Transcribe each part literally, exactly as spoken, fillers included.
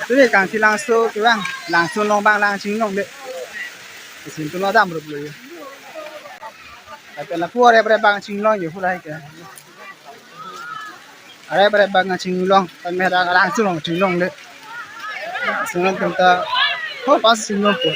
Tuli Kangthilangso kevang, Langsun along abang lang chinglongle. Isin tulo dam rup lo. Tapi lapu arep arep abang chinglong yo pura ke. Arep arep abang chinglong, kami ada Langsun along chinglongle. Langsun along kita, oh, pas chinglong po.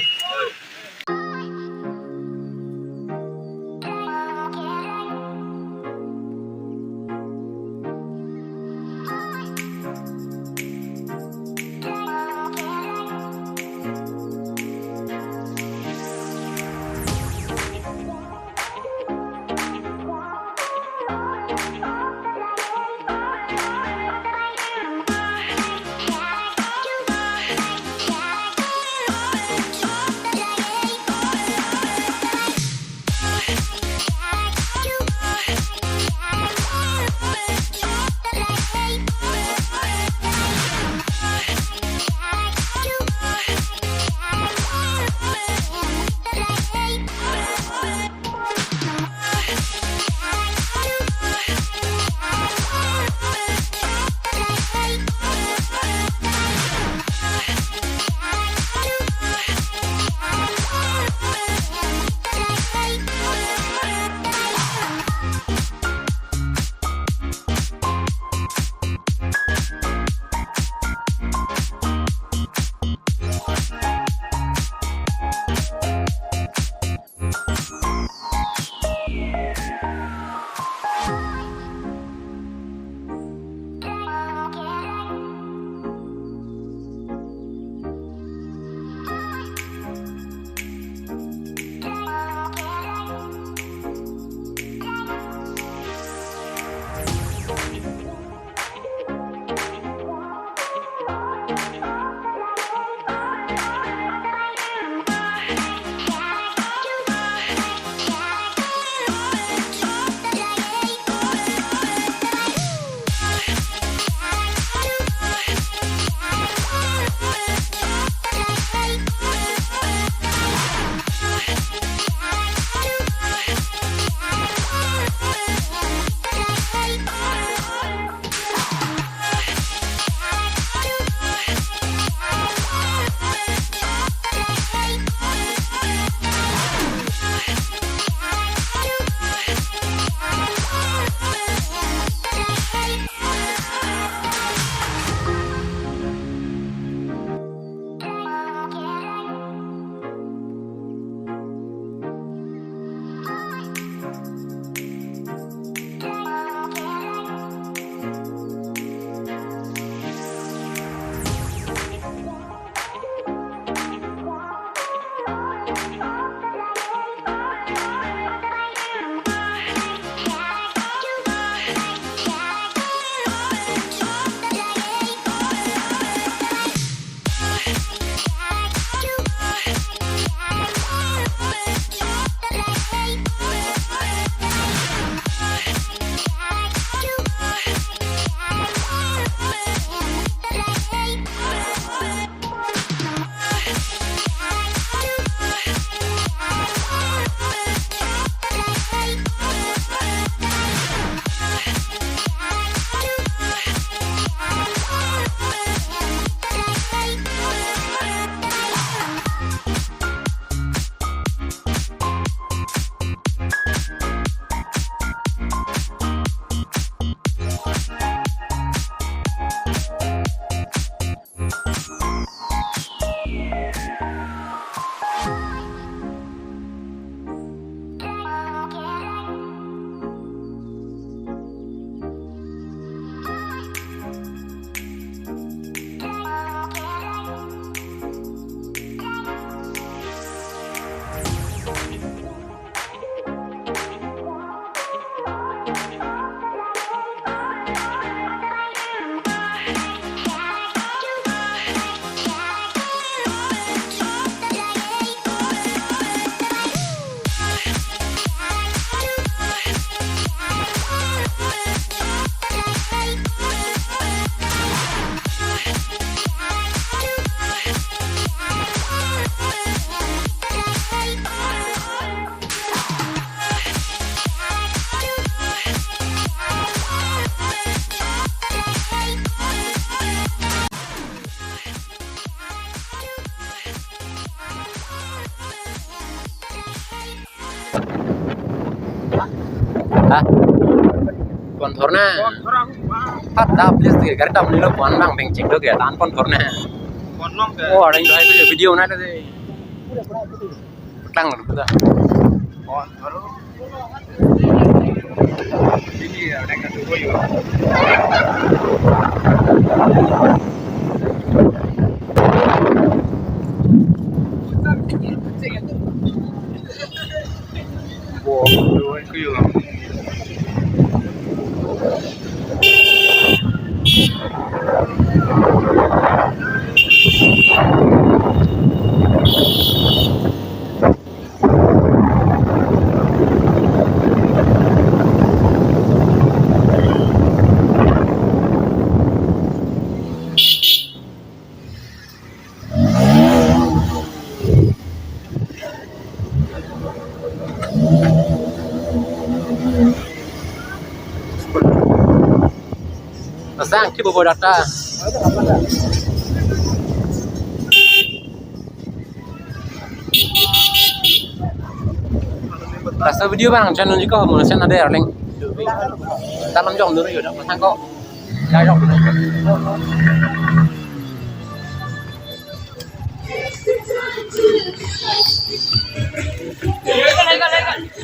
Ha? Pon thor na. Pon thor ahut ma. Hat da please ke gari tam nilo pon nang beng ching do ke tan pon thor na. Pon long ke. Oh, ada yang video na de. Tang lo kita. Pon thor. Ini ya, ada yang kata boyo. Pasang ki bobo data. Rasa video bang channel ko mo sen ada arling. Dalam jong dulu ya, pasang ko.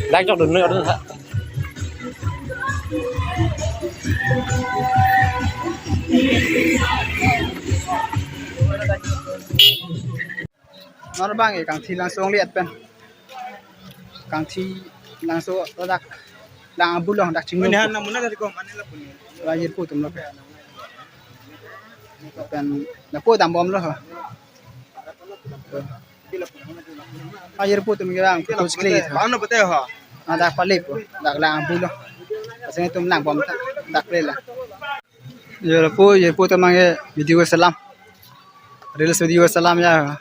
Dak jok dun noi adun sa. Non bang e kangthi langso ong liat pen. Kangthi langso dak lang abulong dak chinglo. Ini han namuna dari kom anila puni. Lajir putum lo pe. Pen lapu dambom lo. Lajir putum ke bang putus kle. Bang no bete ho. Dak pale po dak lang abulong. Asini tum langbom dak pale la. Yo lapu, yo lapu teman ke video selam. Reels video selam ya.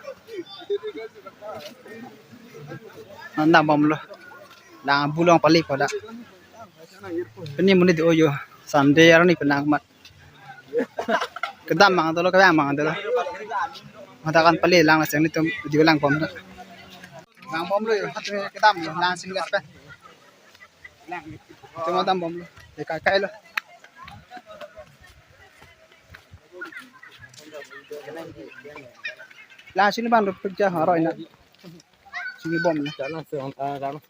Nang bom lo. Lang abulong pale po dak. Pini monit do-o yo. Sunday arni penang mat. Kedam mang dolo, kedam mang dolo. Mata kan pale lang asini tum video langbom dak. Langbom lo yo. Hat kedam lo. Lang sing gas pe. Cuma dambom lo. Dekai kai lo. Lang sini bang dupik ja haro ina. Sini bom lo.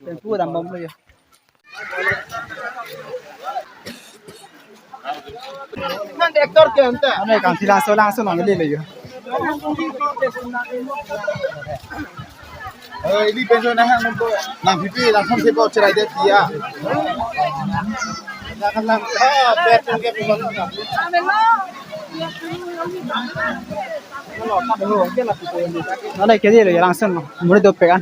Tempu dambom lo ya. Nanti actor ke anta. Ane kangthi langso langso nang le le yo. Eh, ini penso na hang nang pipi langsung sepo cerai dia dia. Jangan lang ah bet ke penso. Nana ke dia langso murid dopik an.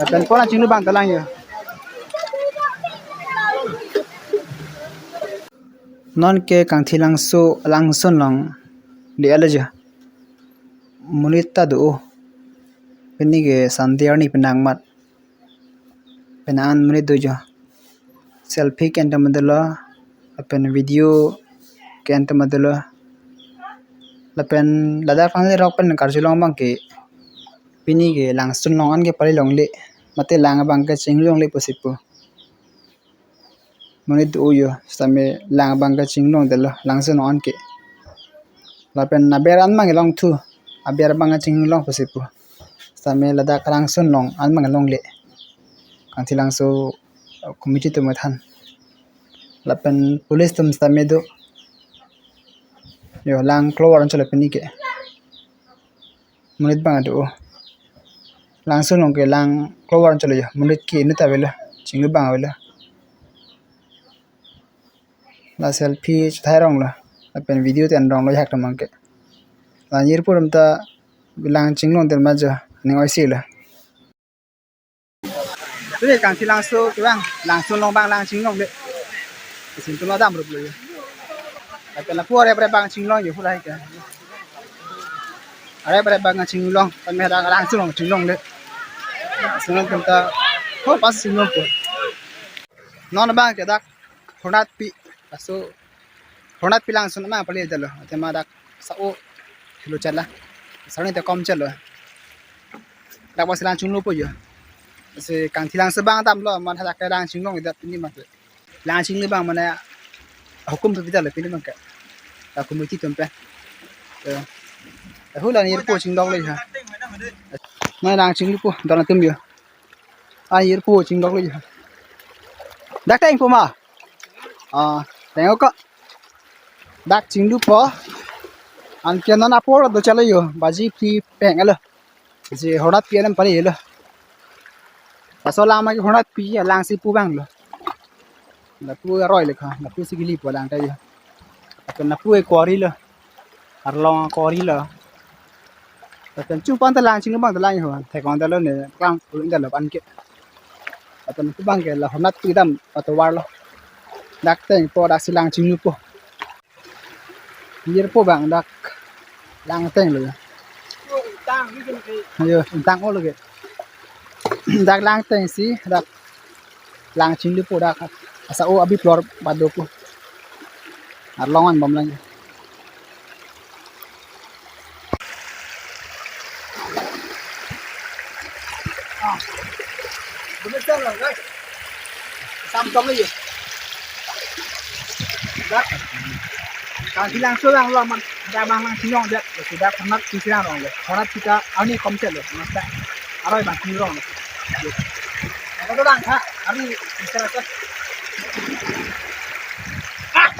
Lapen pon chinglu bang talang ya. Non ke kangthi langso langson long di ala jo. Monit ta do. Pini ke Sunday arni penang mat. Penang an monit do jo. Selfie ke anta madalo. Lapen video ke anta madalo. Lapen ladak lang rok pen karjulong bang ke. Pini ke langson long an ke pale longle. Mate lang abang ke chinglongle pusi pu. Monit do yo, sitame lang abang ke chinglong delo, langson long an ke. Lapen aber an mang long thu, aber abang ke chinglong pusi pu. Sitame ladak langson long an mang longle. Kangthi langso committee atum than. Lapen police atum sitame do. Yo lang klo waran chole pini ke. Monit bang do. Langson long ke lang klo waran chole yo. Monit ke inut avelo. Chinglu bang avelo. La selfie chethai rong lo. Lapen video ten rong lo hak tamang ke. La nirpur ta lang chinglong del majo. Ning oisi lo. Tule kangthi langso kevang, langson long bang lang chinglongle. Isin tuno dam rup lo yo. Lapen lapu are bre bang chinglong yo pulai ke. Are bre bang chinglong, kan mera langson long chinglongle. Chinglong kenta, ho pas chinglong po. Non bang ke dak, honat pi, laso, honat pi langson ma pale dalo. Ate ma dak, sao, kilo chala. Sao ni te kom chalo. Dak pas lang chinglu po yo. Si Kangthilangso abang damlo, amat hadak ke lang chinglong idat pini abang ke. Lang chinglu abang mane hukum pi pidetlo pini abang ke. Ka committee atum pen. Eh, eh, hula nirpo chingdoklo ha. Mane lang chinglupo, don atum yo. Ah, nirpo chingdoklo ha. Dak tengpo ma. Ah, tengko. Dak chinglupo. Anke non apor do chalo yo. Baji phli peng lo. Si hornat pi alam pari lo. Laso lang ma ke hornat pi, lang si pu abang lo. Lapu aroi le kha, lapu si kilipo lang ta yo. Lapen lapu e quarry lo. Arlong quarry lo. Lapen chu pen ta lang chinglu abang ta lang ho. Thek-ong detlo ne, klang pulun detlo pen ke. Lapen pu abang ke la hornat pi dam atovar lo. Dak tengpo, dak si lang chinglupo. Nirpo abang dak lang tenglo ya. Ayo, tang olo ke. Dak lang tengsi, dak lang chinglupo dak. Asa o abi plor badopo. Arlong anbom lang. Ah. Bener lo, guys. Samtong aja. Dak. Kangthilangso lang lo amat. Dak abang lang chinglong dak. Sudah pernah chinglong lo. Pernah kita ani komsel lo. Masa. Aroi abang chinglong lo. Ada orang ha. Ani istirahat. Ah.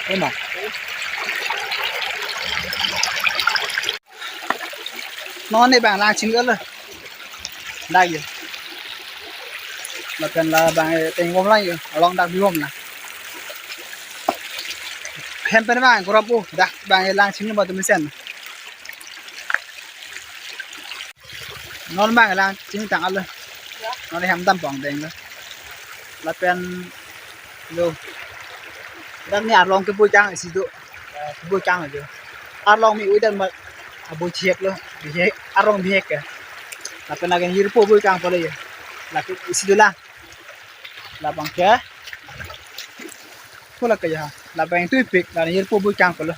Ema. Non ne abang lang chinglo. Dak yo. Lapen la abang teng bom lang yo. Along dak bibom na. Hem pen abang kurap o. Dak abang lang chinglo ba tu mesen. Non abang lang chingtang alo. Non hem dam pong deng lo. Lapen lo. Dak ne arlong kebui kang isi do. Eh, kebui kang ajo. Arlong mi uidan ma abui chek lo. Bihek, arlong bihek ke. Lapen lake nirpo bui kangpo le yo. Lake isi do la. Labang ke. Pu lake ya. Labang tuipik la nirpo bui kangpo lo.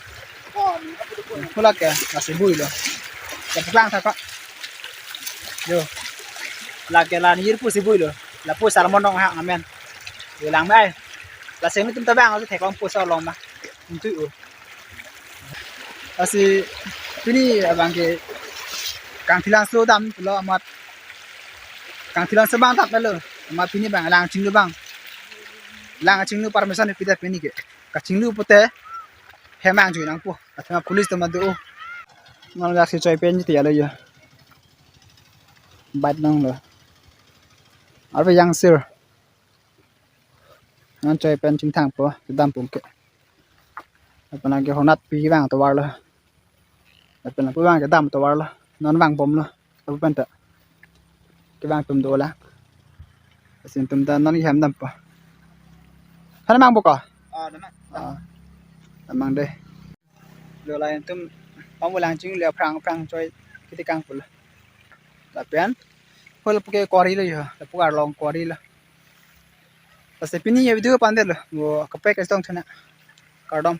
Pu lake, lasi bui lo. Keplang thaka. Yo. Lake la nirpo si bui lo. Lapu salmon nong hang amen. Yo lang mai. Lasi netum ta abang thek-ong pu sa long ma. Ntu u. Lasi pini abang ke Kangthilangso damlo amat. Kangthilangso abang damlo. Amat pini abang lang chinglu abang. Lang chinglu permission pidet pini ke. Kachinglu pute hem angjui nangpo. Athema police atum do. Nang dak si choi pen ti alo ya. Bat nanglo. Arve yang sir. Non choi pen chingthangpo, kedam pung ke. Lapen lake hornat pi abang tovar lo. Lapen lapu abang kedam tovar lo. Non vang bom lo. Lapu pen ta. Kevang atum do la. Asin atum ta non hem dampo. Hana mang buka? Ah, dam. Ah. Mang deh. Lo la atum pamulang chinglu aphrang aphrang choi kiti kangpo lo. Lapen. Hol puke quarry lo yo. Lapu arlong quarry lo. Lasi pini ya video pandetlo. Wo kaprek kachetong chana. Kardom.